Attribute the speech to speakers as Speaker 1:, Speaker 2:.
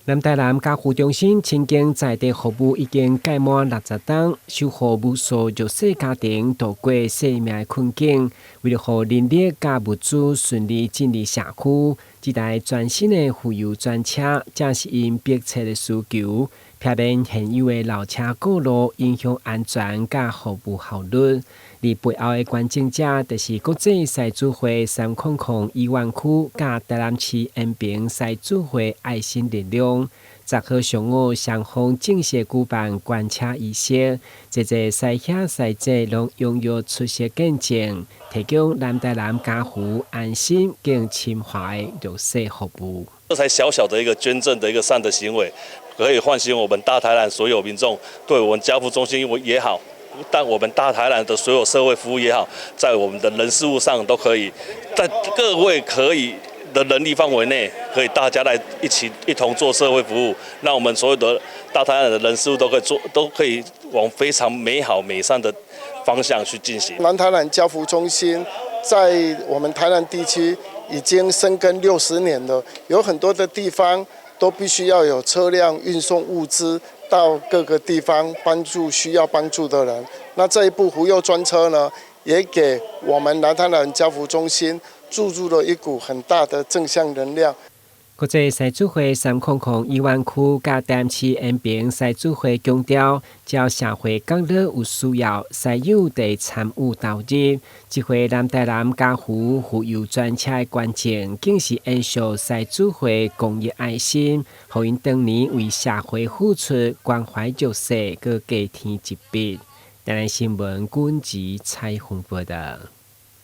Speaker 1: 南台南家扶中心親近在地服務已經屆滿60冬，守護無數弱勢家庭渡過生命的困境。為著予人力佮物資順利進入社區，這台全新的婦幼專車正是𪜶迫切的需求，避免現有的老車過路，影響安全佮服務效率。而背後的捐贈者，就是國際獅子會300醫院區佮台南市延平獅子會愛心力量。10號上午，雙方正式舉辦捐車儀式，濟濟師兄師姐攏踴躍出席見證，提供南台南家扶安心更親和的弱勢服務。
Speaker 2: 這才小小的一個捐贈的一個善的行為，可以喚醒我們大台南所有民眾對我們家扶中心也好，但我們大台南的所有社會服務也好，在我們的人事物上都可以，在各位可以的能力範圍內，可以大家來一起一同做社會服務，讓我們所有的大台南的人事物都可以做，都可以往非常美好美善的方向去進行。
Speaker 3: 南台南家扶中心在我們台南地區已經深耕60年了，有很多的地方都必須要有車輛運送物資到各個地方，幫助需要幫助的人。那這一部婦幼專車呢，也給我們南台南家扶中心注入了一股很大的正向能量。
Speaker 1: 國際獅子會300醫院區佮台南市延平獅子會強調，只要社會角落有需要，獅友就會參與投入。這回南台南家扶婦幼專車的捐贈，更是延續獅子會公益愛心，予𪜶當年為社會付出關懷弱勢，閣加添一筆。台南新聞軍籍採訪報道。